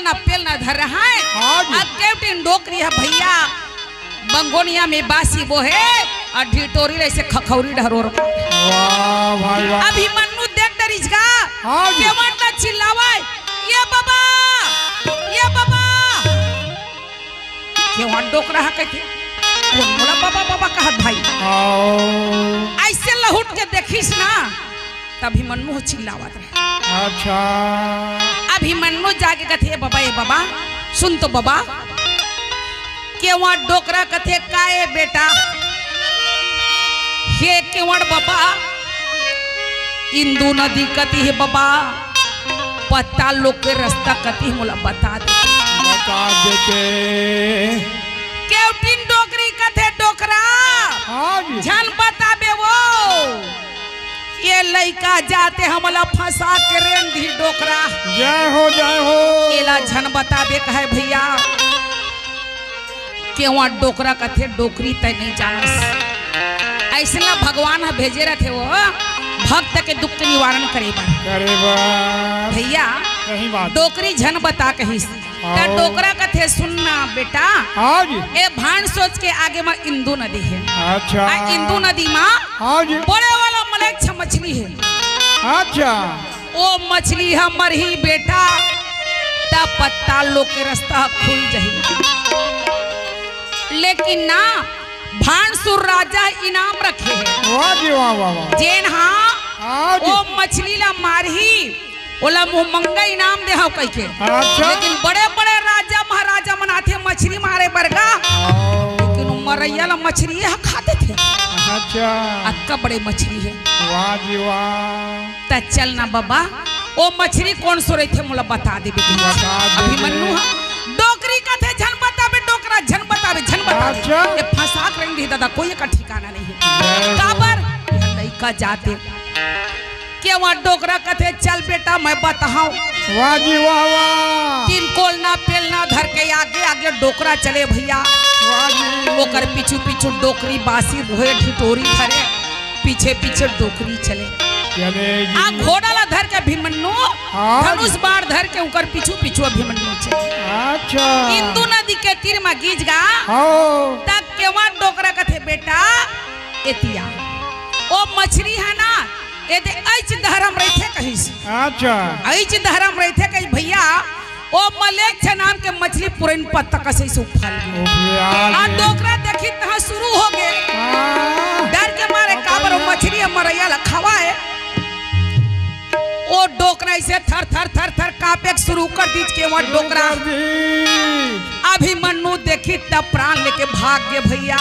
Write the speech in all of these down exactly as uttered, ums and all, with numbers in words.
ना पेल ना धर रहा है। हाँ जी। अब केवटिन डोकरी ह भइया, बंगोनिया में बासी बोहे अउ ढिटोरी ले से खखौरी डहरोर। वाह भाई वाह। अभिमन्यु देख डरिस गा। हाँ जी। केवट ला चिल्लावय, "ये बबा, ये बबा।" केवट डोकरा ह कहिथे, "कोन मोला बबा बबा कहत भाई?" हाँ। अइसे लहुट के देखिस ना, त अभिमन्यु ह चिल्लावत रहे। अच्छा। अभिमन्यु जाके कथे, "ए बबा, ए बबा, सुन तो बबा।" केवट डोकरा कथे, "का ए बेटा?" "हे केवट बबा, इंदू नदी कति हे बबा, पताल लोक के रस्ता कति हे मोला बता दे।" बता देते। केवटिन डोकरी कथे, "डोकरा, हाँ जी। झन बताबे वो।" ये लइका जाते हमला फंसा के रेंग दिही डोकरा। जय हो, जय हो। एला झन बताबे कहय भइया। केवट डोकरा कथे, "डोकरी तैं नइ जानस।" अइसना भगवान ह भेजे रथे वो भक्त के दुख के निवारण करे बर। करे बर। भइया, सही बात। डोकरी झन बता कहिस। त आओ। डोकरा कथे, "सुन ना बेटा, हाँ जी। ए भांड़ सोच के आगे म इंदू नदी हे। अच्छा। आ इंदू नदी म हाँ जी। बड़े वाला मलेच्छ मछली हे। अच्छा। ओ मछली ह मरही बेटा, त पताल लोक के रस्ता ह खुल जही। लेकिन ना, भांड़सूर राजा इनाम रखे हे। वाह जी, वाह, वाह, वाह। जेन हा हाँ जी। ओ मछली ला मारही, ओला मुंह मंगा इनाम दे हव कहिके।" अच्छा। लेकिन बड़े-बड़े राजा महाराजा मन आथे मछली मारे बर गा। हाँ। लेकिन ओ मरइया ला मछली ह खा देथे। अच्छा। अतका बड़े मछली हे। वाह जी वाह। त चल ना बबा, ओ मछली कोन सो रहिथे मोला बता देबे। बता देबे। अभिमन्यु ह डोकरी कथे, "झन बताबे डोकरा, झन बताबे, झन बताबे।" अच्छा। ए फंसा के रेंग दिही दादा, कोई एकर ठिकाना नइ हे। जय हो। काबर? ए लइका जाते केवट डोकरा कथे, "चल बेटा, मैं बताहूं।" वाह जी, वाह, वाह। तीन कोलना पेलना धर के आगे आगे डोकरा चले भइया। वाह जी। ओकर पीछू पीछू डोकरी बासी बोहे ढिटोरी धरे, पीछे पीछे डोकरी चले। चले जी। आ घोड़ा ला धर के अभिमन्यु, हाँ जी। धनुष बाण धर के ओकर पीछू पीछू अभिमन्यु चले। अच्छा। इंदू नदी के तीर म गींज गा। हाँ। त केवट डोकरा कथे, "बेटा, एतिया ओ मछली हे ना, एदे अइच डहर म रहिथे," कहिस। अच्छा। "अइच डहर म रहिथे," कहिस भइया, ओ मलेच्छ नाम के मछली पुरइन पत्ता कस अइसे उफल गे। उफल गे। आ डोकरा देखिस तहाँ सुरू हो गे। हाँ। डर के मारे, काबर ओ मछली ह मरइया ला खवाय। ओ डोकरा अइसे थर थर थर थर कांपे के सुरू कर दिस केवट डोकरा। कर दिस। अभिमन्यु देखिस त प्राण लेके भाग गे भइया।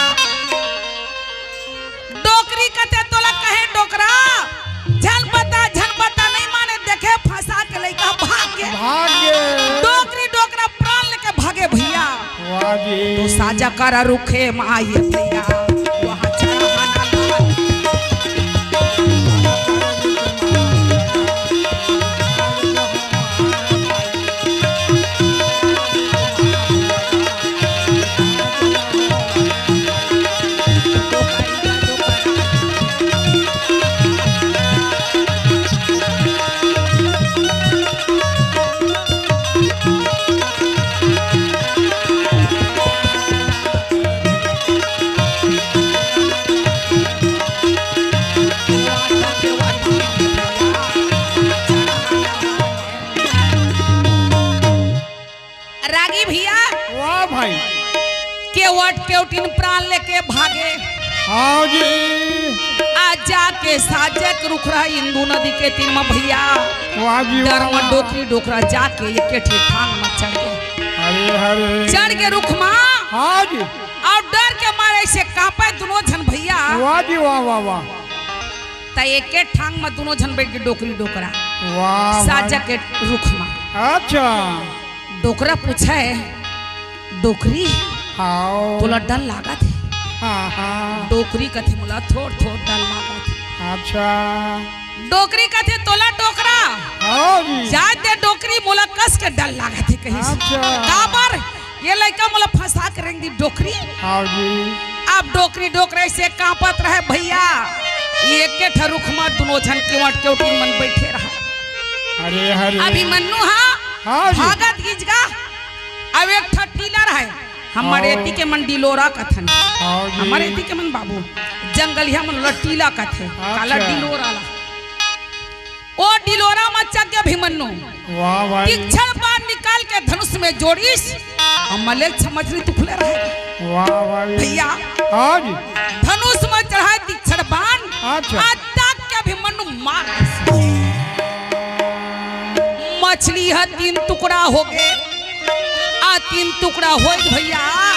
डोकरी कथे, "तोला कहे डोकरा, झन बता, झन बता," नइ माने, देखे फंसा के लइका भाग गे। भाग गे। डोकरी डोकरा प्राण लेके भागे भइया। वाह जी। तो साजा करा रुखे म आइए भइया, वहाँ चढ़ाना लाल। रागी भइया। वाह भाई। केवट केवटिन प्राण लेके भागे। हाँ जी। आ जाके साजे के रुख रहा इंदू नदी के तीर म भइया। वाह जी, डर वाह, म वाह। डोकरी डोकरा जाके एके ठे ठांग म चढ़ गे। अरे, अरे। चढ़ गे रुख म। हाँ जी। अउ डर के मारे अइसे कांपे दुनों झन भइया। वाह जी, वाह, वाह, वाह। त एके ठांग म दुनों झन बइठ गे डोकरी डोकरा। वाह, वाह। साजा के रुख म। अच्छा। डोकरा पूछे, "डोकरी, हाव। तोला डर लागत हे?" हाँ, हाँ। डोकरी कथे, "मोला थोर थोर डर लागत हे।" अच्छा। डोकरी कथे, "तोला डोकरा, हाँ जी। जाय दे डोकरी, मोला कस के डर लागत हे," कहिस। अच्छा। काबर? ये लइका मोला फंसा के रेंग दिस डोकरी। हाँ जी। अब डोकरी डोकरा अइसे कांपत रहे भइया, एके ठा रुख म दुनों झन केवट केवटिन मन बइठे रहा। अरे, अरे। अभिमन्यु हा हाँ जी। भागत गीज गा, एक ठा टीला रहय, हमर हाँ। एती के मन डिलोरा कथन। हाँ जी। हमर एती के मन बाबू, जंगलिया मन ला टीला कथे, काला अच्छा। डिलोरा ला। ओ डिलोरा म चघ गे अभिमन्यु। वाह भाई। तीक्ष्ण बाण निकाल के धनुष में जोड़िस, अउ मलेच्छ मछली तुखले रहे। वाह भाई। भैया। हाँ जी। धनुष में चढ़ाय तीक्ष्ण बाण, अच्छा। अउ तक के अभिमन्यु मार दिस। मछली ह तीन टुकड़ा हो गे। आ तीन टुकड़ा होइस भैया,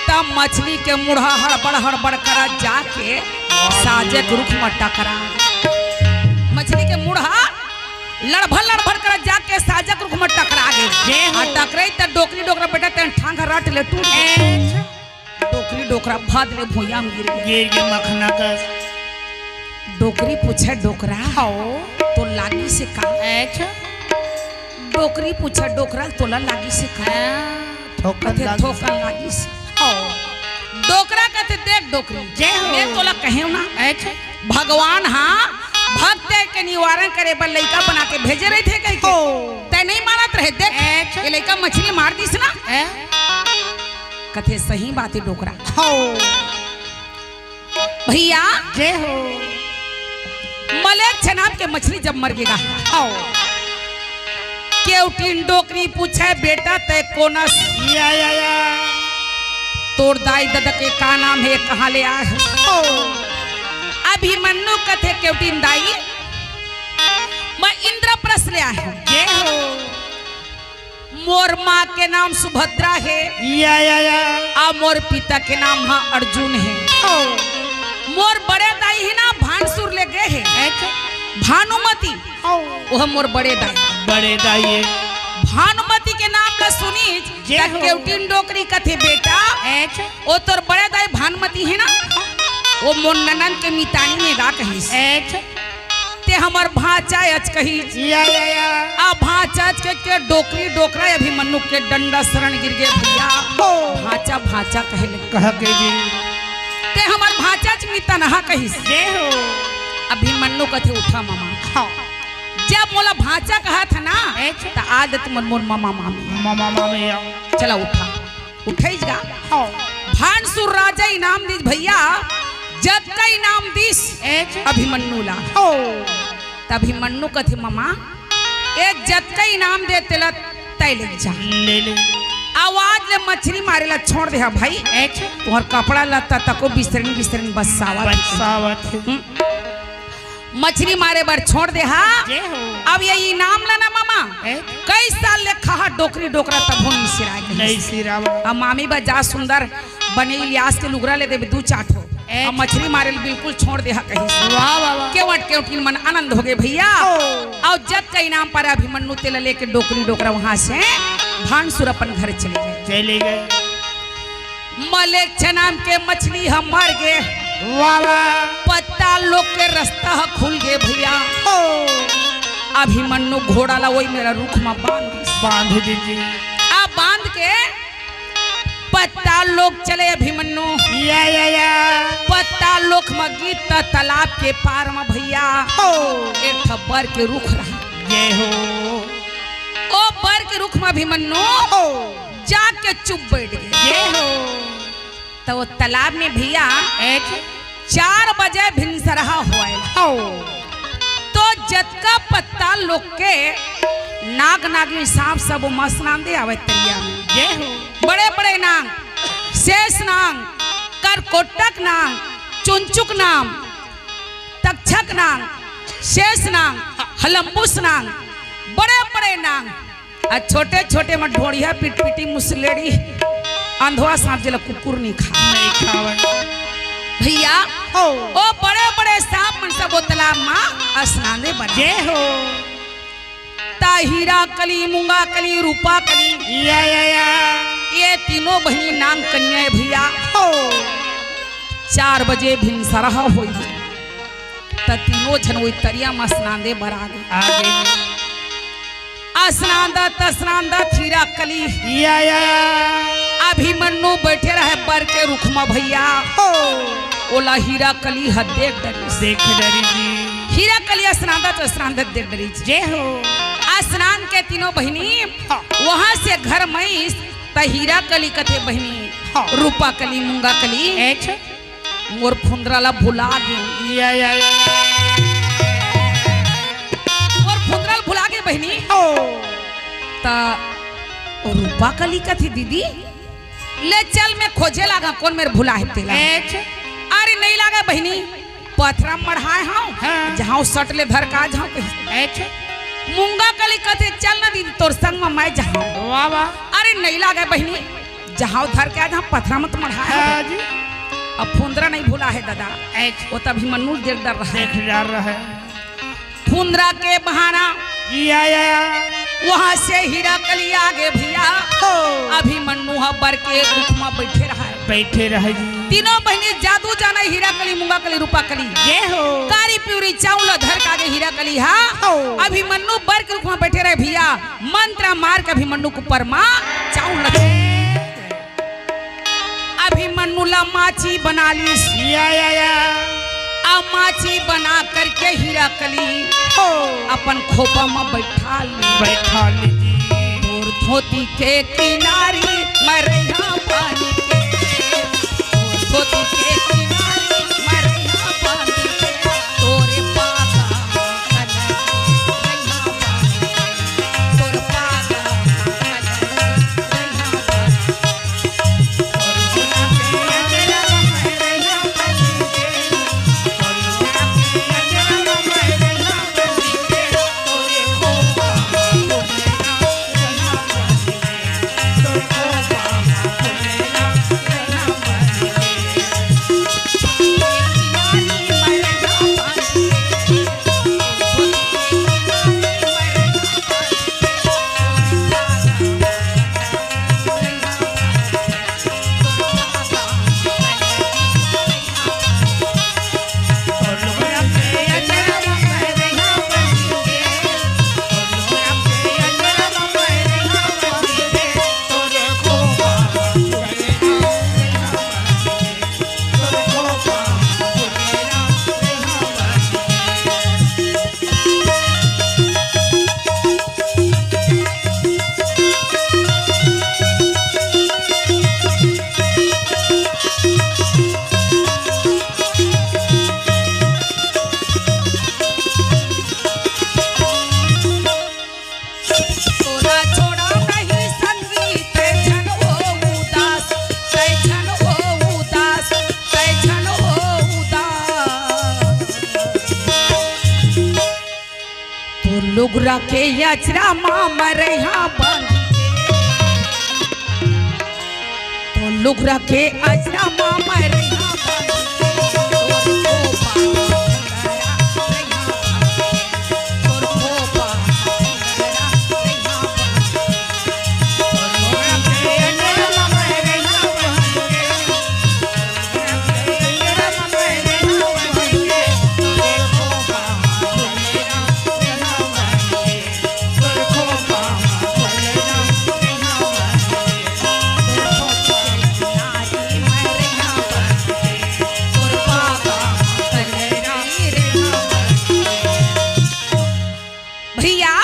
तब मछली के मुड़हा हड़बड़ हड़बड़ करा जाके साजे के रुख म टकरा। मछली के मुड़हा लड़भड़ लड़भड़ करा जाके साजे के रुख म टकरा गे। जय हो। आ टकरई त डोकरी डोकरा बेटा तेन ठांग रट ले टूट गे। अच्छा। डोकरी डोकरा भद ले भुइयां म गिर गे। गिर गे मखना कस। डोकरी पूछे डोकरा, हाँ। तो लागिस का? अच्छा। डोकरी पूछे डोकरा, तोला लागिस का? हाँ, ठोकर कथे, लागिस। ठोकर लागिस। हाँ। डोकरा कथे, देख डोकरी, जय हो। मैं तोला कहेंव ना, अच्छा। भगवान ह भक्त के निवारण करे बर लइका बना के भेजे रहिथे कहिके। हो। तैं नइ मानत रहे, देख, अच्छा। ये लइका मछली मार दिस ना। हैं? कथे, सही बात हे डोकरा। हो। भैया, जय हो। मलेच्छ नाम के मछली जब मर गे गा, हव। केवटिन डोकरी पूछे, "बेटा तैं कोन अस? या, या, या। तोर दाई ददा के का नाम हे, कहाँ ले आए हो?" हो। अभिमन्यु कथे, "केवटिन दाई, मैं इंद्रप्रस्थ ले आए हंव।" जय हो। मोर माँ के नाम सुभद्रा हे। या, या, या। अउ मोर पिता के नाम ह अर्जुन हे। ओ। मोर बड़े दाई हे ना, भानसुर ले गे हे। अच्छा। भानुमति। ओ। ओह मोर बड़े दाई। बड़े दाई हे। भानुमति के नाम ल सुनिस, जय त हो। केवटिन डोकरी कथे, "बेटा, अच्छा। ओ तोर बड़े दाई भानुमति हे ना, ओ मोर ननद के मितानी हे गा," कहिस। अच्छा। "तैं हमर भांचा अस," कहिस। या, या, या। आ भांचा अस के, के डोकरी डोकरा अभिमन्यु के डंडा सरन गिर गे भैया। हो। भांचा, भांचा कहे लगे। कह के जी। "तैं हमर भांचा अस, मितान हा," कहिस। जय हो। अभिमन्यु कथे, "उठा ममा।" हाँ। "जब मोला भांचा कहत ह ना, अच्छा। त आ दे तुमन मोर ममा मामी।" ममा मामी आओ। चला उठा। उठइस गा। हव। भानसुर राजा इनाम दिस भैया, जतका इनाम दिस अच्छा। अभिमन्यु ला। हव। त अभिमन्यु कथे, "ममा, ए जतका इनाम दे तेला तैं ले जा।" ले ले। अउ आज ले मछरी मारे ला छोड़ दे हा भाई। अच्छा। तुंहर कपड़ा लत्ता तको बिसरन बिसरन बस्सावत हे। बस्सावत हे। हम्म। मछरी मारे बर छोड़ दे हा। जय हो। अब ये इनाम ला ना ममा, ए? कई साल ले खा हा डोकरी डोकरा तभो नइ सिराय कहिस। नइ सिरावय। अब मामी बर जा सुंदर बने इलियास के लुगरा ले देबे दू चार ठो। ए? अब मछरी मारे ल बिल्कुल छोड़ दे हा कहिस। वाह, वाह, वाह। केवट केवटिन मन आनंद हो गे भैया। ओ। अउ जतका इनाम पारे अभिमन्यु तेला लेके डोकरी डोकरा वहां से भानसुर अपन घर चले गे। चले गे। मलेच्छ नाम के मछली ह मर गे। वाह, वाह। पताल लोक के रस्ता ह खुल गे भैया। ओ। अभिमन्यु घोड़ा ला ओही मेर रुख म बांध दिस। बांध दीजिए। आ बांध के पताल लोक चले अभिमन्यु। या, या, या। पताल लोक म गिस त तालाब के पार म भैया। ओ। एक ठा बर के रुख रहे। जय हो। ओ बर के रुख म अभिमन्यु ओ। जाके चुप बैठ गे। जय हो। त ओ तालाब में भैया एक चार बजे भिनसरहा होय। हव। तो जतका पताल लोक के नाग नागिन सांप सब ओमा स्नान दे आवय तरिया में। जय हो। बड़े बड़े नाग, शेष नाग, करकोटक नाग, चुनचुक नाग, तक्षक नाग, शेष नाग, हलम्बुस नाग, बड़े बड़े नाग, अउ छोटे छोटे म ढोड़िया पिटपिटी मुसलेड़ी अंधवा सांप जेला कुकुर नइ खाय। नइ खावय। भैया, हो। ओ बड़े बड़े सांप मन सब ओ तालाब म स्नान दे बर। जय हो। त हीरा कली, मूंगा कली, रूपा कली। या, या, या। ये तीनों बहिनी नाग कन्या हे भैया। हो। चार बजे भिनसरहा होइस। त तीनों झन ओही तरिया म स्नान दे बर आ गे। आ गे। स्नान दत, स्नान दत हीरा कली। या, या, या। अभिमन्यु बइठे रहय बर के रुख म भइया। हो। ओला हीरा कली ह देख डरिस। देख डरिस जी। हीरा कली स्नान दत, स्नान दत देख डरिस। जय हो। स्नान के तीनों बहिनी हाँ। वहां से घर म आइस, त त हीरा कली कथे बहिनी, हाँ। रूपा कली, मूंगा कली, अच्छा। मोर फुंदरा ला भुला गे। या, या, या। मोर फुंदरा ला भुला गे बहिनी। ओ। त रूपा कली कथे, दीदी, ले चल, मैं खोजे लागा, कोन मेर भुला हे तेला। अच्छा। अरे नइ लागे बहिनी, पथरा मढ़ाए हंव, हाँ। जाहूं सट ले धर के आ जाहूं कहिस। अच्छा। मूंगा कली कथे, चल ना दीदी, तोर संग म मैं जाहूं। वाह, वाह। अरे नइ लागे बहिनी, जाहूं धर के आ जाहूं, पथरा म त मढ़ाए हंव। हाँ जी। अब फुंदरा नइ भुला हे दादा। अच्छा। ओ त अभिमन्यु देख डर रहा हे। देख डर रहा हे। फुंदरा के बहाना या, या, या। वहां से हीरा कली आ गे भइया। हो। अभिमन्यु ह बर के रुख म बइठे रहा हे। बइठे रहा जी। तीनों बहिनी जादू जाने हीरा कली, मूंगा कली, रूपा कली। जय हो। कारी पिवरी चाउर ल धर के आ गे हीरा कली हा। हो। अभिमन्यु बर के रुख म बइठे रहे भइया। मंत्र मार के अभिमन्यु के ऊपर म चाउर ल अभिमन्यु ला माची बना लिस। या, या, या। आ माची बना करके हीरा कली हो। अपन खोपा म बइठा लिस। बइठा लिस। तोर धोती के किनारी मैं रहिहूं बांध के। तोर धोती के किनारी मैं रहिहूं बांध के। तोरे पागा तोला छोड़व नहीं संगी, तैं झन हो उदास, तैं झन हो उदास, तैं झन हो उदास। तोर लुगरा के अचरा म मैं रहिहूं बांध के। तोर लुगरा के अचरा म मैं रहिहूं बांध के। तोर खोपा म फुंदरा रहिहूं बांध के। तोर खोपा म फुंदरा रहिहूं बांध के। तोर खोपा म फुंदरा रहिहूं बांध के। भइया,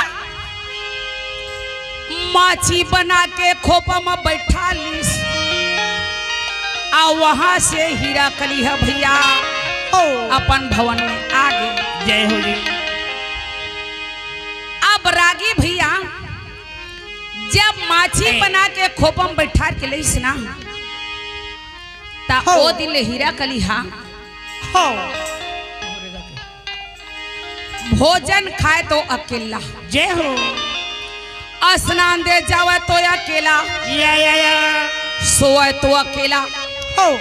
माची बना के खोपा म बइठा लिस। आ वहां से हीरा कली ह भइया ओ। अपन भवन में आ गे। जय हो जी। अब रागी भइया जब माची ए। बना के खोपा म बइठार के लइस ना, त हो। ओ दिन ले हीरा कली हा हो। भोजन खाय तो अकेला। जय हो। स्नान दे जावय तो अकेला। या, या, या। सोवय तो अकेला। हो।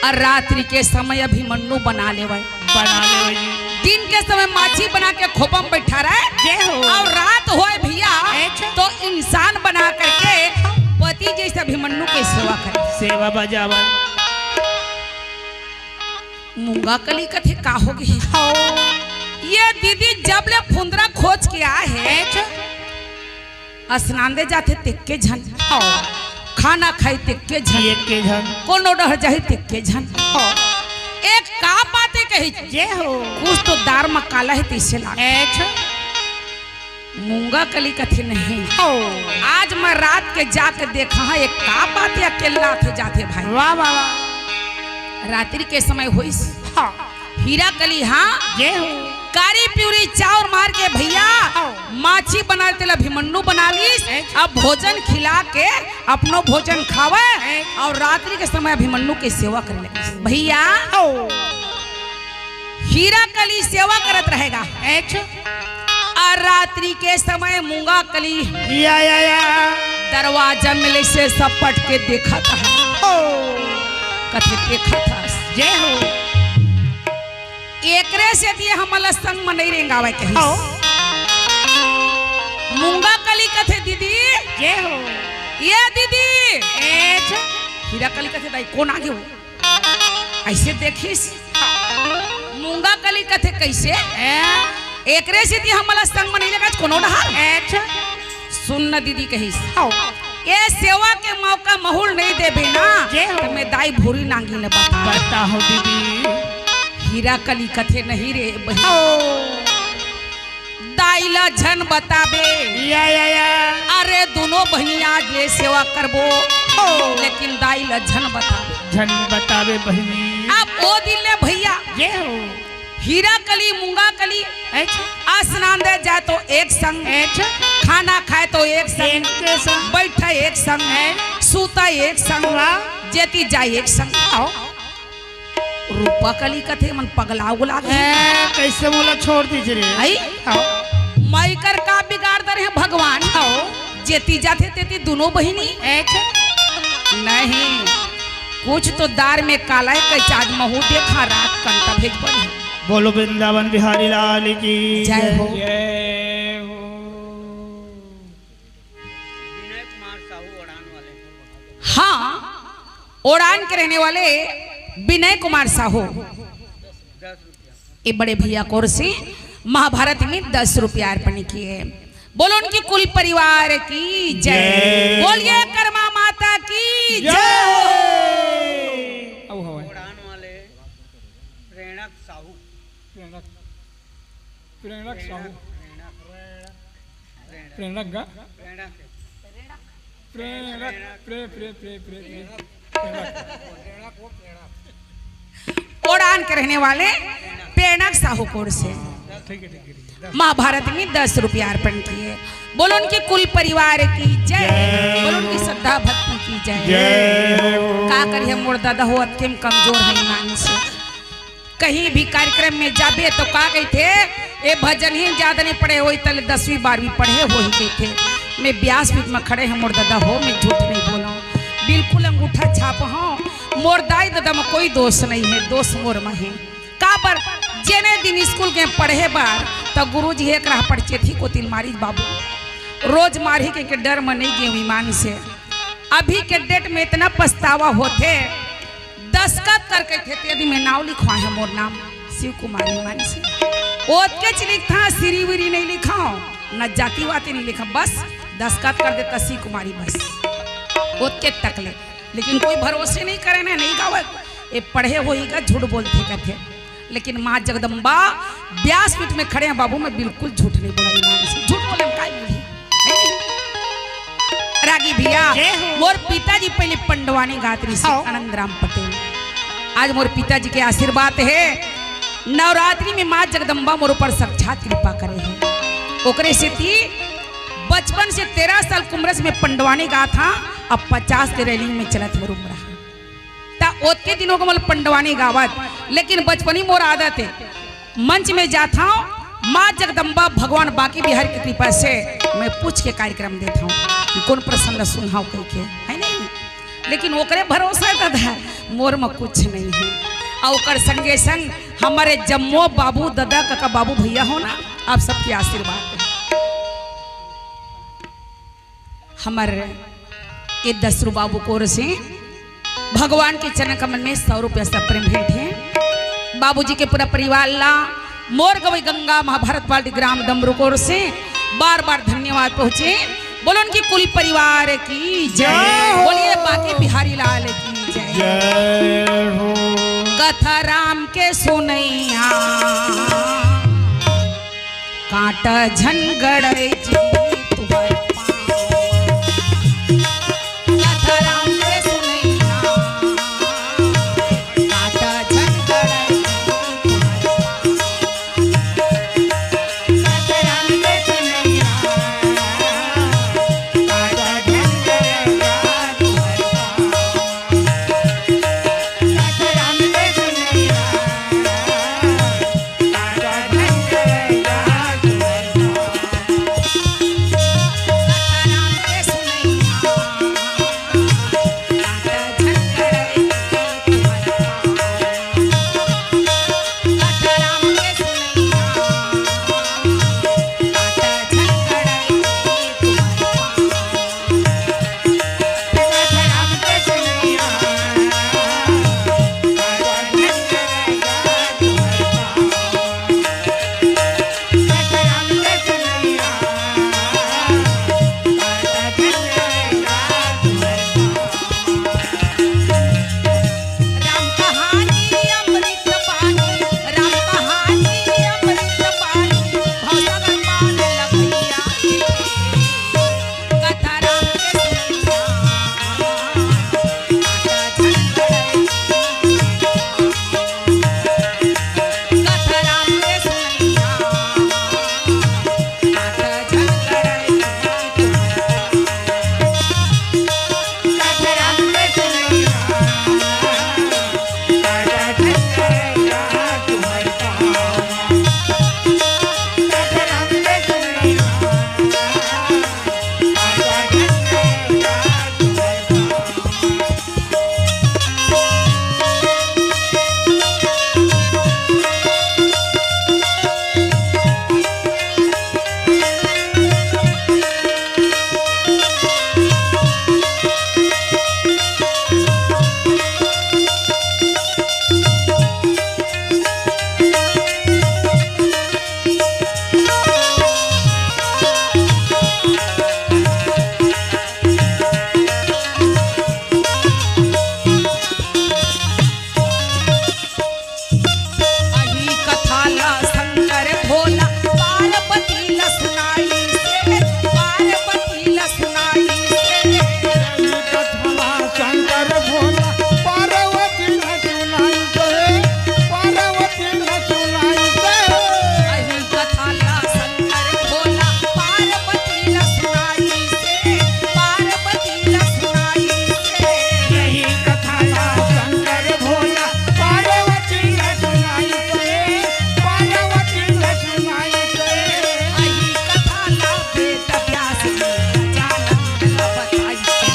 अउ रात्रि के समय अभिमन्यु बना लेवय। बना लेवय जी। दिन के समय माची बना के खोपा म बइठा रहय। जय हो। अउ रात होय भइया, अच्छा। तो इंसान बना करके पति जइसे अभिमन्यु के सेवा करय। सेवा बजावय। मूंगा कली कथे, का होगे? हव। ये दीदी जब ले फुंदरा खोज के आए हे, अच्छा। स्नान दे जाथे तेके झन। हव। खाना खाई तेके झन। एके झन। कोनो डहर जाही तेके झन। हव। एक का बात हे कही? जय हो। कुछ तो दार म काला हे तइसे लागे। अच्छा। मूंगा कली कथे नहीं। ओ। आज मैं रात के जाके देखा हूँ, ये का बात है, अकेला थे जाथे भाई। वाह, वाह, वाह। रात्रि के समय होइस। हाँ। हीरा कली, हाँ। जय हो। कारी पिवरी चाउर मार के भैया, हाँ। माछी बना तेला अभिमन्यु बना लीस। अच्छा। अब भोजन खिला के अपनो भोजन खावे, अच्छा। और रात्रि के समय अभिमन्यु के सेवा करे लगिस। भैया, ओ। हीरा कली सेवा करत रहेगा। अच्छा। और रात्रि के समय मूंगा कली या, या, या। दरवाजा में ले से सपट के देखत हे। ओ। कथे देखत हस। जय हो। एकरे सेती हमन ला संग म नइ रेंगावय कहिस। ओ। मूंगा कली कथे, "दीदी, जय हो। ये दीदी।" अच्छा। हीरा कली कथे, "दाई, कोन आगे हो?" अइसे देखिस। मूंगा कली कथे, "कइसे?" ए? "एकरे सेती हमन ला संग म नइ लेगस कोनो डहर।" अच्छा। "सुन न दीदी," कहिस। हौ। "ये सेवा के मौका महूं ल नइ देबे ना, जय हो। त मैं दाई भूरी नांगी ल बता।" बताहूं दीदी। हीरा कली कथे, "नहीं रे बहिनी।" ओ। दाई ला झन बताबे। या, या, या। अरे, दूनों बहिनी आज ले सेवा करबो। हो। लेकिन दाई ला झन बताबे। झन बताबे बहिनी। अब ओ दिन ले भैया, जय हो। हीरा कली, मूंगा कली, अच्छा। स्नान दे जाय तो एक संग, अच्छा। खाना खाय तो एक संग, एक संग। बइठय एक संग, हैं? सुतय एक संग, वाह। जेती जाय एक संग। आओ। रूपा कली कथे, "मन पगला उगला गे।" ए, कइसे मोला छोड़ दिस रे? आई? आओ। मैं कर का बिगाड़ दे रहे भगवान? आओ। जेती जाथे तेती दूनों बहिनी। अच्छा। नहीं, कुछ तो दार में काला हे, कइसे आज महूं देखा रात कंटा भेज बने। बोलो वृंदावन बिहारी लाल की जय हो। जय हो। हाँ, ओड़ान के रहने वाले विनय कुमार साहू, ये बड़े भैया की ओर से महाभारत में दस रुपया अर्पण किए। बोलो उनकी कुल परिवार की जय। जय। बोलिए कर्मा माता की जय। जय। अब हवा है। ओड़ान वाले प्रेरक साहू। प्रेरक, प्रेरक साहू। प्रेरक का? प्रेरक, प्रे-, प्रे-, प्रे-, प्रे-, प्रे-, प्रेरक। ओड़ान के रहने वाले प्रेरक साहू की ओर से ठीक है, ठीक है, ठीक है। महाभारत में दस रुपया अर्पण किए। बोलो उनके कुल परिवार की जय। जय। बोलो उनकी श्रद्धा भक्ति की जय। जय। का करिए मोर दादा हो, अतके में कमजोर हे ईमान से। कहीं भी कार्यक्रम में जाबे तो का कहिथे, "ए भजन ही ज्यादा नहीं पढ़े होही, तले दसवीं बारहवीं पढ़े होही," कहिथे। मैं व्यासपीठ में खड़े हंव मोर दादा हो, मैं झूठ नहीं बोलंव, बिल्कुल अंगूठा छाप हंव। मोर दाई ददा में कोई दोष नहीं हे, दोष मोर में हे। काबर, जेने दिन स्कूल गेंव पढ़े बर, त गुरुजी एक राह पढ़ चेथी कोती ल मारिस बाबू, रोज मारही के, के डर में नहीं गेंव ईमान से। अभी के date में इतना पछतावा होथे, दस्खत करके कहिथे, "तेदी में नाव लिखवाए हंव, मोर नाम शिव कुमारी मानसी।" ओतकेच लिखथंव, सिरी विरी नहीं लिखंव, न जाति वाति नहीं लिखंव, बस दस्खत कर देथंव शिव कुमारी, बस ओतके तक ले। लेकिन कोई भरोसे नहीं करे ना, नहीं गावय, ये पढ़े होही का झूठ बोलथे कथे। लेकिन माँ जगदम्बा व्यासपीठ में खड़े हंव बाबू, मैं बिल्कुल झूठ नहीं बोलंव ईमान से। झूठ बोले में काय मिलही? रागी भैया, जय हो। मोर पिताजी पहली पंडवानी गात रहिस हे, आओ। आनंद राम पटेल। आज मोर पिताजी के आशीर्वाद हे, नवरात्रि में माँ जगदम्बा मोर ऊपर साक्षात कृपा करे हे। ओकरे सेती बचपन से तेरह साल के उम्र से मैं पंडवानी गात हंव, अब पचास के railing में चलत मोर उम्र हे। त ओतके दिनों के मोला पंडवानी गावत, लेकिन बचपनी मोर आदत हे, मंच में जात हंव, माँ जगदम्बा भगवान बांके बिहारी के कृपा से मैं पूछ के कार्यक्रम देत हंव कि कोन प्रसंग सुनहाव कहिके, हे नहीं? लेकिन ओकरे भरोसा हे दादा, मोर में कुछ नहीं हे। अउ ओकर संगे संग हमर जम्मो बाबू, दादा, काका, बाबू, भैया हो ना, आप सबके आशीर्वाद हे। हमर ए दसरू बाबू के ओर से भगवान के चरण कमल में सौ रुपया सप्रेम भेंट हे। बाबूजी के पूरा परिवार ला मोर गवई गंगा महाभारत पार्टी ग्राम डमरू के ओर से बार बार धन्यवाद पहुंचे। बोलो उनकी कुल परिवार की जय। जय हो। बोलिए बांके बिहारी लाल की जय। जय हो। कथा राम के सुनैया कांटा झन गड़े जी तुहर पाँव। कथा राम के सुनैया। कांटा झन गड़े जी तुहर पाँव। कथा राम के सुनैया। कांटा झन गड़े जी तुहर पाँव। कथा राम के सुनैया। अही कथा ला शंकर भोला पार्वती ला सुनाई से, पार्वती ला सुनाई से। अही कथा ला शंकर भोला पार्वती ला सुनाई से, पार्वती ला सुनाई से। अही कथा ला शंकर भोला पार्वती ला सुनाई से, पार्वती ला सुनाई से। यही कथा ला शंकर भोला पार्वती ला सुनाई से, पार्वती ला सुनाई से। यही कथा ला वेद व्यास जी गजानन ला बताई से।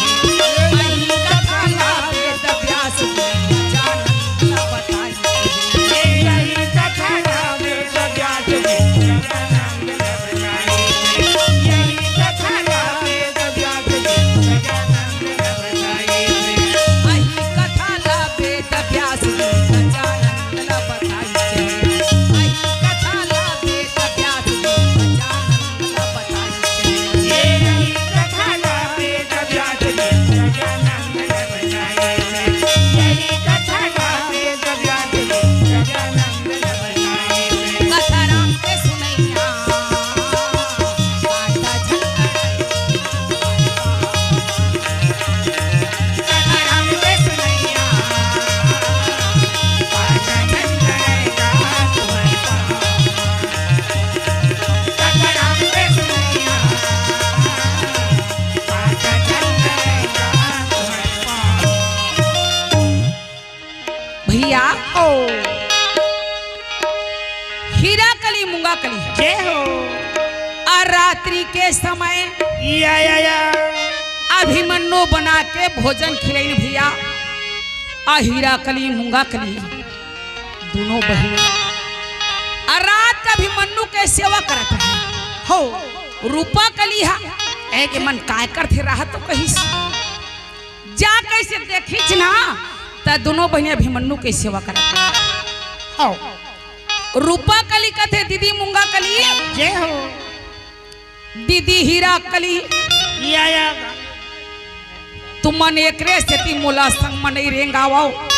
यही कथा ला वेद व्यास जी गजानन ला बताई। भैया, ओ हीरा कली, मूंगा कली। जय हो। आ रात्रि के समय या, या, या। अभिमन्यु बना के भोजन खिलैन भैया। आ हीरा कली, मूंगा कली, दोनों बहिनी। आ रात के अभिमन्यु के सेवा करत हे। हो, रूपा कली हा। ए के मन काय करथे राहत तो कहिस। जा कइसे देखिच ना, त दोनों बहिनी अभिमन्यु के सेवा करत हे। हव। रूपा कली कथे, दीदी मूंगा कली। जय हो। दीदी हीरा कली। या, या। तुमन एकरे सेती मोला संग म नइ रेंगावव।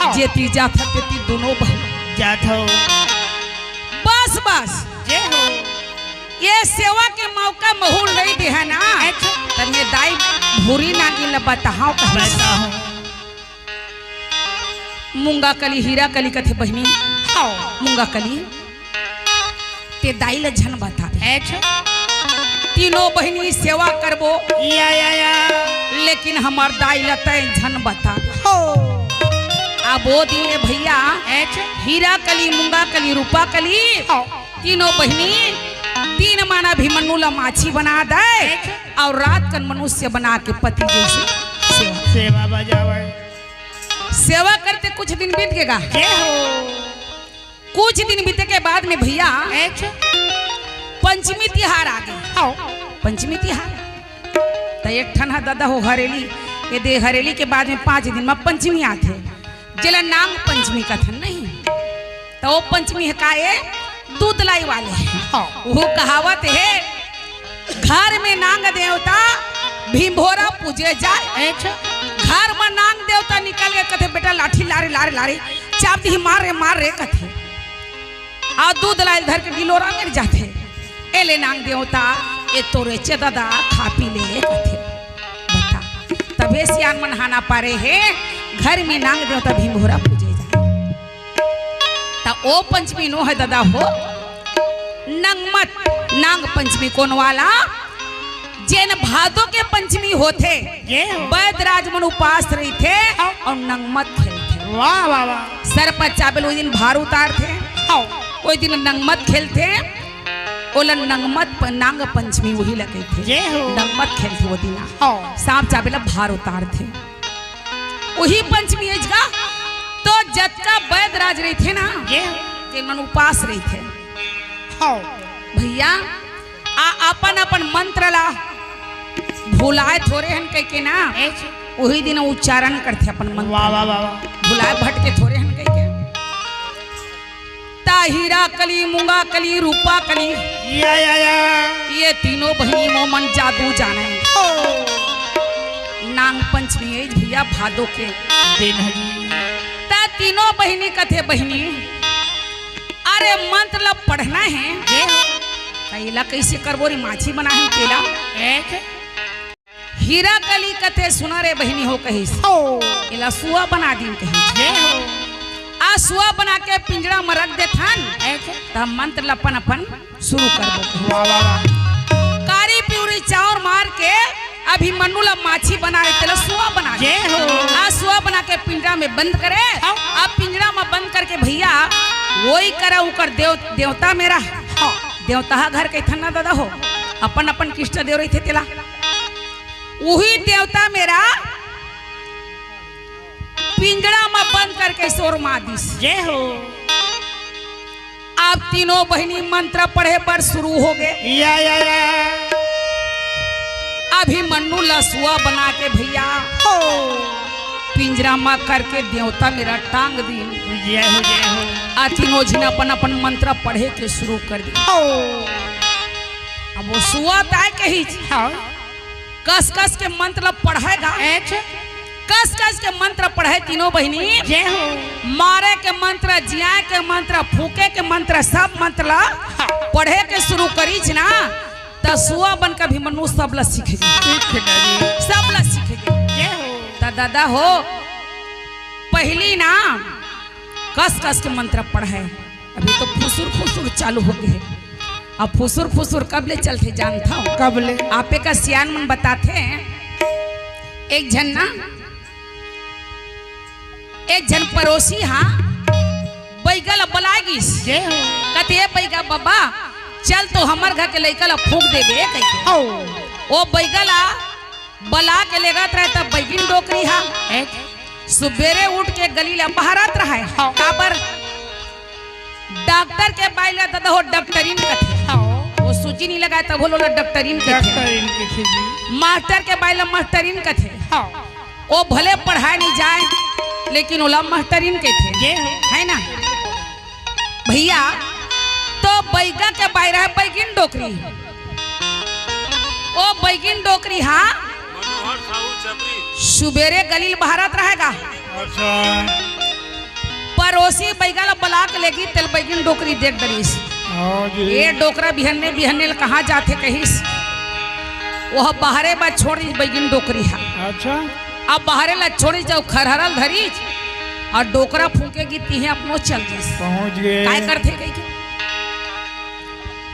हव। जेती जाथव तेती दोनों बहिनी। जाथव। बस, बस। जय हो। ये सेवा के मौका महूँ ल नइ देहा ना। अच्छा। त मैं दाई भूरी नागिन ल बताहूँ कहिस। बताहूँ। मुंगा कली, हीरा कली कथे बहिनी। हव। मुंगा कली, ते दाई ल झन बताबे। अच्छा। तीनों बहिनी सेवा करबो। या, या, या। लेकिन हमर दाई ल तैं झन बताबे। हव। अब ओ दिन ले भइया, अच्छा। हीरा कली, मुंगा कली, रूपा कली, हव। तीनों बहिनी दिन म अभिमन्यु ल माछी बना दे। अच्छा। अउ रात कन मनुष्य बना के पति जइसे सेवा। सेवा बजावे। सेवा करते कुछ दिन बीत गे गा। जय हो। कुछ दिन बीते के बाद में भइया, अच्छा। पंचमी तिहार आ गे। हव। पंचमी तिहार। त एक ठन ह ददा हो हरेली, ये दे हरेली के बाद में पाँच दिन म पंचमी आथे, जेला नांग पंचमी कथन नहीं। त ओ पंचमी ह का ए? दूध लाई वाले। हव। वो कहावत हे, घर में नांग देवता भिंभोरा पूजे जाय। अच्छा। घर म नांग देवता निकल गे कथे, बेटा लाठी लारे, लारे, लारे, चाप दिही, मार रे, मार रे कथे। अउ दूध लाई ल धर के डिलोरा मेर जाथे। ए ले नांग देवता, ए तोरे चे ददा, खा पी ले कथे। बता, तभे सियान मन हाना पारे हे, घर में नांग देवता भिंभोरा पूजे जाय। त ओ पंचमी नो हे ददा हो, नंगमत, नांग पंचमी कोन वाला? जेन भादो के पंचमी होथे, ये हो। बैदराज मन उपास रहिथे, हाँ। अउ नंगमत खेलथे। वाह, वाह, वाह। सरपत चाबेल ओ दिन भार उतारथे, हाँ। ओ दिन नंगमत खेलथे, ओला नंगमत प-, नांग पंचमी उही ल कहिथे। ये हो। नंगमत खेलथे ओ दिन। हाँ। सांप चाबेल भार उतारथे। उही पंचमी हे गा, त जतका बैदराज रहिथे ना, ये। जेन मन उपास रहिथे। हव। भइया, आ अपन अपन मंत्र ला भुलाय थोरे हन कहिके ना, ए। उही दिन उच्चारण करथे अपन मंत्र। वाह, वाह, वाह, वाह। भुलाय भटके थोरे हन कहिके। त हीरा कली, मुंगा कली, रूपा कली। या, या, या। ये तीनों बहिनी म ओमन जादू जानय। ओ। नांग पंचमी हे भइया भादो के। दिन हे जी। त तीनों बहिनी कथे, बहिनी, अरे मंत्र ल पढ़ना हे। ये। त एला कइसे करबो रे, माछी बनाहन तेला। एक। हीरा कली कथे, सुना रे बहिनी हो कहिस। ओ। एला सुआ बना दिन कहिस। जय हो। आ सुआ बना के पिंजड़ा म रख देथन। अच्छा। त मंत्र ल अपन अपन शुरू कर दो। वाह, वाह, वाह। कारी पिउरी चाउर मार के अभिमन्यु ल माछी बना दे, तेला सुआ बना दे। जय हो। आ सुआ बना के पिंजड़ा में बंद करे। हाँ। आ पिंजड़ा में बंद करके भइया, ओही करा उकर देव-, देवता मेरा। हाँ। देवता ह घर कहिथन ना ददा हो, अपन अपन किष्ट देव रहिथे तेला। उही देवता मेरा पिंजड़ा म बंद करके सोर मार दिस। जय हो। अब तीनों बहिनी मंत्र पढ़े बर शुरू हो गे। या, या, या। अभिमन्यु ल सुआ बना के भइया हो। पिंजड़ा म करके देवता मेरा टांग दिन। जय हो, जय हो। आ तीनों झिन अपन अपन मंत्र पढ़े के शुरू कर दिन। हो। अब ओ सुआ ताय कहिस। हाँ। कस कस के मंत्र ल पढ़य गा। अच्छा। कस कस के मंत्र पढ़य तीनों बहिनी। जय हो। मारे के मंत्र, जियाय के मंत्र, फूके के मंत्र, सब मंत्र ल हाँ। पढ़े के शुरू करिस ना, त सुआ बन के अभिमन्यु सब ल सीख गे। सीख गे। सब ल सीख गे। जय हो। त ददा हो, पहिली ना कस कस के मंत्र पढ़य, अभी तो फुसुर फुसुर चालू हो गे। अब फुसुर फुसुर कब ले चलथे जानथव? कब ले? आपे का सियान मन बताथे। एक झन ना, एक झन पड़ोसी हा बइगा ल बलाय गिस। जय हो। कथे, "ए बइगा बबा, चल तो हमर घर के लइका ल फूंक देबे," कहिके। हो। ओ बइगा ल बला के लेगत रहय त बैगिन डोकरी हा। एक। सुबेरे उठ के गली ल बहारत रहय। हाँ। काबर? डॉक्टर के बाई ल ददा हो डॉक्टरिन कथे। हाँ। ओ सूजी नइ लगाय तभो ल ओला डॉक्टरिन कथे। डॉक्टरिन कथे जी। मास्टर के बाई ल मास्टरिन कथे। हाँ। ओ भले पढ़ाय नइ जाय, लेकिन ओला मास्टरिन कथे। ये हो। हे ना? भइया, त बइगा के बाई रहय बैगिन डोकरी। ओ बैगिन डोकरी हा मनोहर साहू छपरी। सुबेरे गली ल बहारत रहय गा। अच्छा। पड़ोसी बइगा ल बला के लेगिस, तेला बैगिन डोकरी देख डरिस। हाँ जी। ए डोकरा बिहन्ने बिहन्ने ल कहाँ जाथे कहिस, ओह बाहरे बर छोड़ दिस बैगिन डोकरी हा। अच्छा। अब बाहरे ला छोड़िस, जब खरहरा ल धरिस अउ डोकरा फूंके गिस, तिहें अपनो चल दिस। पहुंच गे। काय करथे कहिके?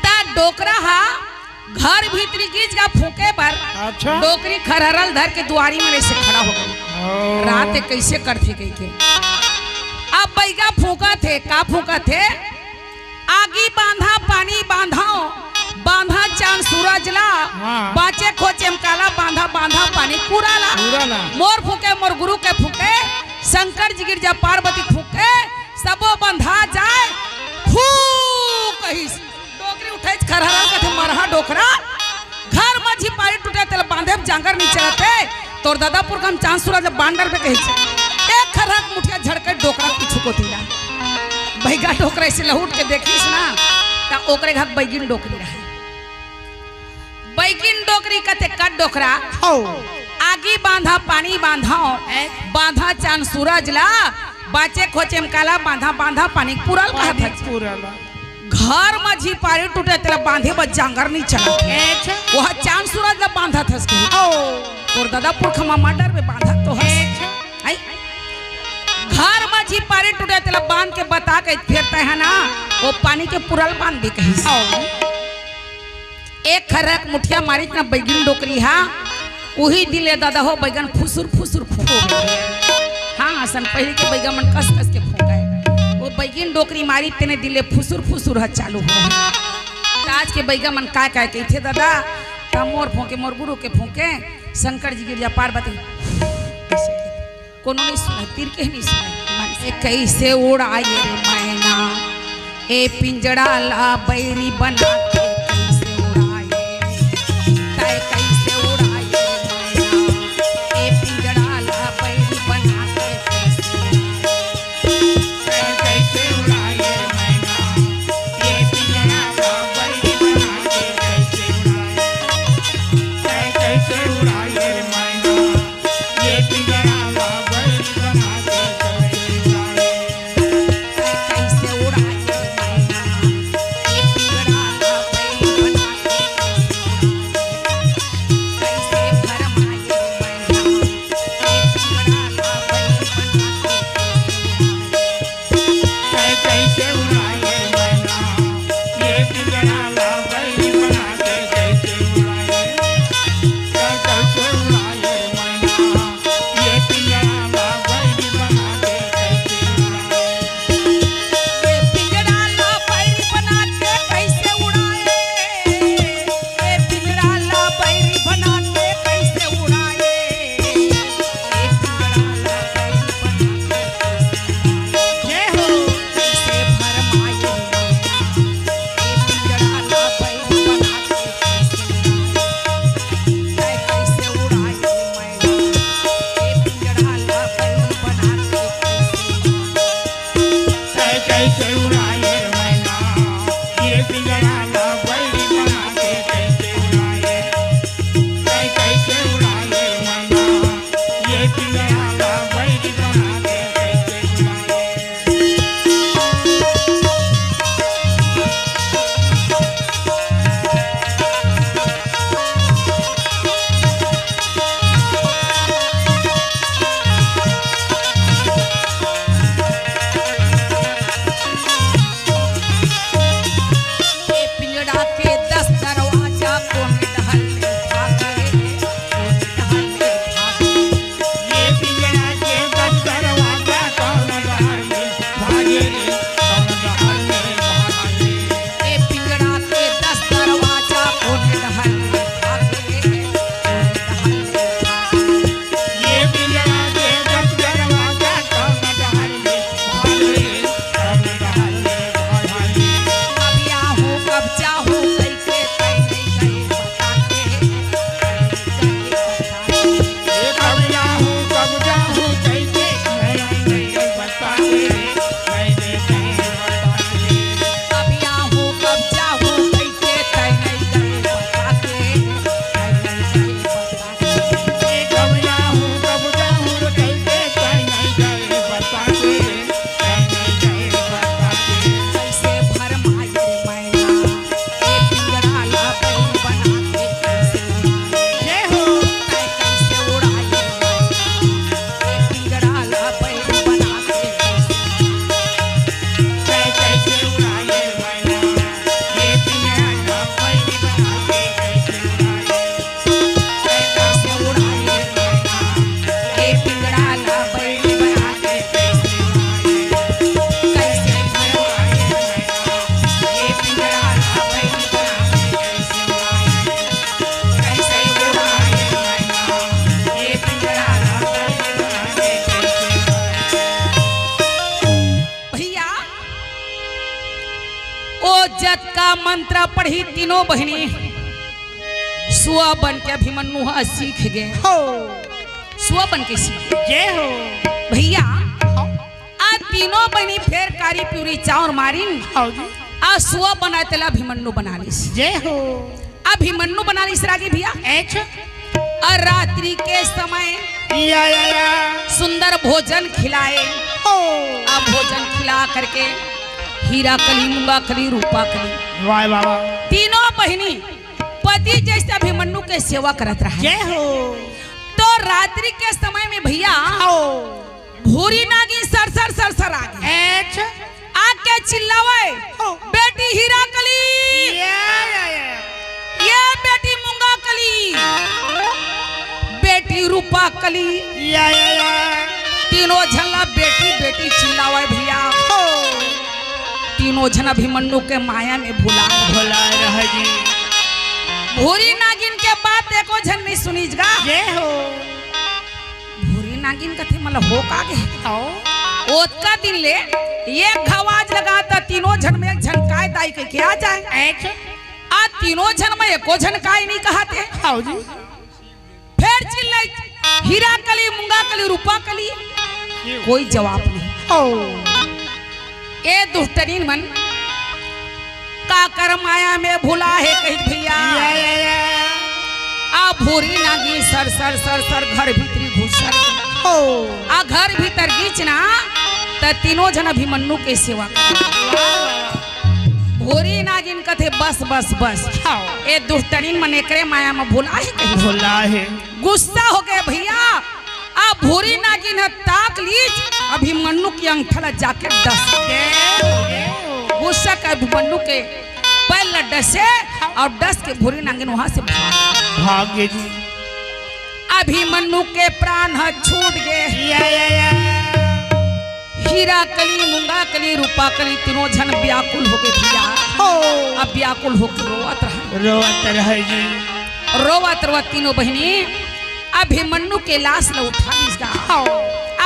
त डोकरा हा घर भीतरी गिस गा फूंके बर। अच्छा। डोकरी खरहरा ल धर के दुवारी म अइसे खड़ा हो गे। ओ। रात ए कइसे करथे कहिके? अब बैगा फूंकत हे, का फूंकत हे? आगी बांधा, पानी बांधव, बांधा चांद सूरज ला, हाँ। बांचे खोचे म काला, बांधा, बांधा पानी पूरा ला। पूरा ला। मोर फूंके, मोर गुरु के फूंके, शंकर जी गिरजा पार्वती फूंके, सबो बंधा जाय, फू कहिस। डोकरी उठइस खरहरा ल कथे, मरहा डोकरा, घर मझी पारी टूटे तेला बांधे म जांगर नइ चलत हे। तोर ददा पुरखा म चांद सूरज ल बांध डरबे कहिस। एक खरहा के मुठिया झड़के डोकरा कुछु कोती ला। बैगा डोकरा अइसे लहुट के देखिस ना, त ओकरे घर बैगिन डोकरी रहे। बैगिन डोकरी कथे, कट डोकरा, हौ। आगी बांधा, पानी बांधव, ए? बांधा चांद सूरज ला, बांचे खोचे म काला, बांधा, बांधा पानी पूरा ल पानी कहत हस। पूरा ला। घर मझी पारी टूटे तेला बांधे बर जांगर नइ चलत हे। अच्छा। ओह चांद सूरज ला बांधत हस कहिके। ओ। तोर ददा पुरखा म मर डरबे बांधत तो हस। अच्छा। आई? घर मझी पारी टूटे तेला बांध के बता के फेर तैं हा ना, ओ पानी के पूरा ल बांध दे कहिस। ओ। एक खरहा के मुठिया मारिस ना बैगिन डोकरी हा, उही दिन ले ददा हो बैगन फुसुर फुसुर फूंके। हाँ, असन पहिली के बैगा मन कस कस के फूंकय। ओ बैगिन डोकरी मारिस तेने दिन ले फुसुर फुसुर ह चालू होगे। त आज के बैगा मन काय काय कहिथे ददा, त मोर फूंके, मोर गुरु के फूंके, शंकर जी गिरजा पार्वती। कोनो नइ सुनय, तीर के नइ सुनय। मन से कइसे उड़ाए रे मैना, ए पिंजड़ा ला बैरी बना के कइसे उड़ाए, तैं कइसे उड़ाए रे मैना, ए पिंजड़ा ला बैरी बना के कइसे उड़ाए। तैं कइसे उड़ाए रे मैना, ए पिंजड़ा ला बैरी बना के कइसे उड़ाए, तैं कइसे उड़ाए रे मैना। ये पिंजड़ा ला बैरी बना के कइसे उड़ाए। कइसे उड़ाए रे मैना, ये पिंजड़ा ला बैरी बना के कइसे उड़ाए। कइसे भरमाए रे मैना, ये पिंजड़ा ला बैरी बना के कइसे उड़ाए। तैं कइसे उड़ाए रे मैना, ये पिंजड़ा ला बैरी बना के कइसे उड़ाए। तैं कइसे उड़ाए रे मैना, ये पिंजड़ा ला बैरी बना के कइसे उड़ाए। ये पिंजड़ा ला बैरी बना के कइसे उड़ाए। ए पिंजड़ा ला बैरी बना के कइसे उड़ाए? ए पिंजड़ा ला बैरी बना के कइसे उड़ाए? जय हो। कइसे भरमाए रे मैना? ए पिंजड़ा ला बैरी बना के कइसे उड़ाए? तैं कइसे उड़ाए रे मैना? ए पिंजड़ा ला बैरी बना के कइसे उड़ाए? तैं कइसे उड़ाए रे मैना, ये पिंजड़ा ला बैरी बना के कइसे उड़ाए। तैं कइसे उड़ाए रे मैना, ये पिंजड़ा ला बैरी बना के कइसे उड़ाए। ये पिंजड़ा के दस दरवाजा कोन डहर ले भागे, कोन डहर ले भागे। ये पिंजड़ा के दस दरवाजा कोन डहर ले भागे, कोन डहर ले भागे। ये पिंजड़ा के दस दरवाजा कोन डहर ले भागे, कोन डहर ले भागे। ये पिंजड़ा के दस दरवाजा कोन डहर ले भागे, कोन डहर ले भागे। कब आऊं, कब जाऊं, कइसे तैं नइ गए बता के, तैं नइ गए बता के। ये कब आऊं, कब जाऊं, कइसे तैं नइ गए बता के, तैं नइ गए बता के। कब आऊं, कब जाऊं, कइसे तैं नइ गए बता के, तैं नइ गए बता के। कइसे भरमाए रे मैना, जतका मंत्र पढ़ी तीनों बहिनी, सुआ बन के अभिमन्यु ह सीख गे। हो। सुआ बन के सीख गे। जय हो। भैया, आ तीनों बहिनी फेर कारी पिउरी चाउर मारिन। हव जी। आ सुआ बनाय तेला अभिमन्यु बना लिस। जय हो। अभिमन्यु बना लिस रागी भैया। अच्छा। अउ रात्रि के समय या, या, या। सुंदर भोजन खिलाए। हो। आ भोजन खिला करके हीरा कली, मूंगा कली, रूपा कली, वाह, वाह, वाह। तीनों बहिनी पति जइसे अभिमन्यु के सेवा करत रहय। जय हो। तो रात्रि के समय में भैया, हो। भूरी नागिन सर सर सर सर आ गे। अच्छा। आके चिल्लावय, हो। बेटी हीरा कली, या, या, या। ये बेटी मूंगा कली, बेटी रूपा कली। या, या, या। तीनों झन ला बेटी बेटी चिल्लावय भैया। हो। तीनों झन अभिमन्यु के माया में भुला भुला रह जी। भूरी नागिन के बात एको झन नइ सुनिस गा। जय हो। भूरी नागिन कथे, "मला हो का गे?" हव। ओतका दिन ले एक घाव आज लगा त तीनों झन में एक झन काय दाई कहिके आ जाय। अच्छा। आ तीनों झन में एको झन काय नइ कहत हे। हव जी। फेर चिल्लाई, "हीरा कली, मूंगा कली, रूपा कली।" कोई जवाब नहीं। हव। ए दुष्टनीन मन काकर माया में भुला हे कहित भैया। या, या, या। आ भूरी नागिन सर, सर, सर, सर घर भीतरी घुसर गे। हो। आ घर भीतर गिस ना, त तीनों झन अभिमन्यु के सेवा करय। भूरी नागिन कथे, "बस, बस, बस। हव। ए दुष्टनीन मन एकरे माया में भुला हे कहित।" भुला हे। गुस्सा हो गे भैया। आ भूरी नागिन ह ताक लीस, अभिमन्यु के अंगठा ला जाके डस। गुस्सा के अभिमन्यु के पैर ला डसे अउ डस के भूरी नागिन वहां से भाग। भाग गे जी। अभिमन्यु के प्राण ह छूट गे। या, या, या। हीरा कली, मूंगा कली, रूपा कली, तीनों झन व्याकुल हो गे भैया। हो। अब व्याकुल होके रोवत रहय। रोवत रहय जी। रोवत रोवत तीनों बहिनी अभिमन्यु के लाश ल उठा लिस गा। हव।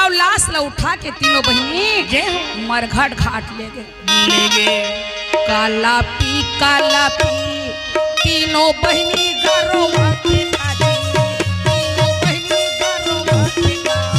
अउ लाश ल उठा के तीनों बहिनी जय हो। मरघट घाट ले गे। ले गे। काला पी, काला पी, तीनों बहिनी गा रोवत हे काजी, तीनों बहिनी गा रोवत हे गा।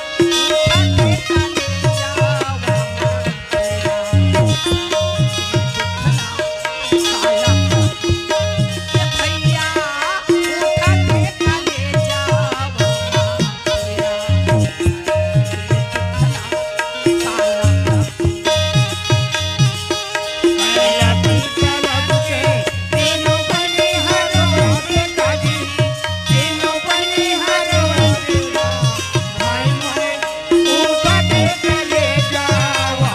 भाई मोर उठा के काले जावा।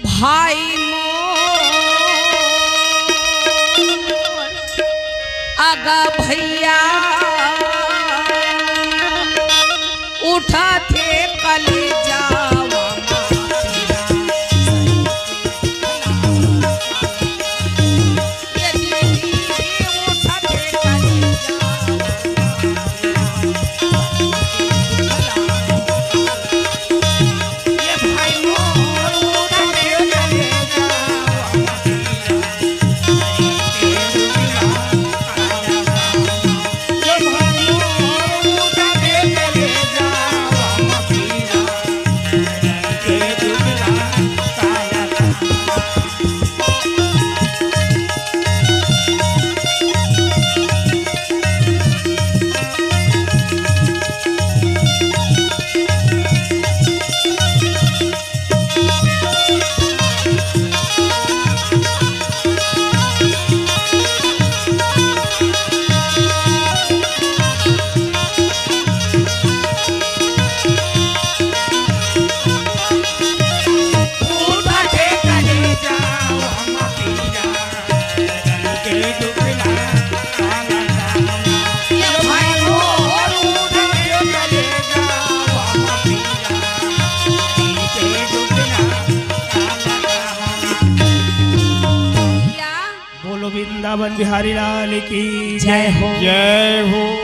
भाई मोर, अगा भैया, उठा थे कलेजावा। वृंदावन बिहारी लाल की जय हो। जय हो।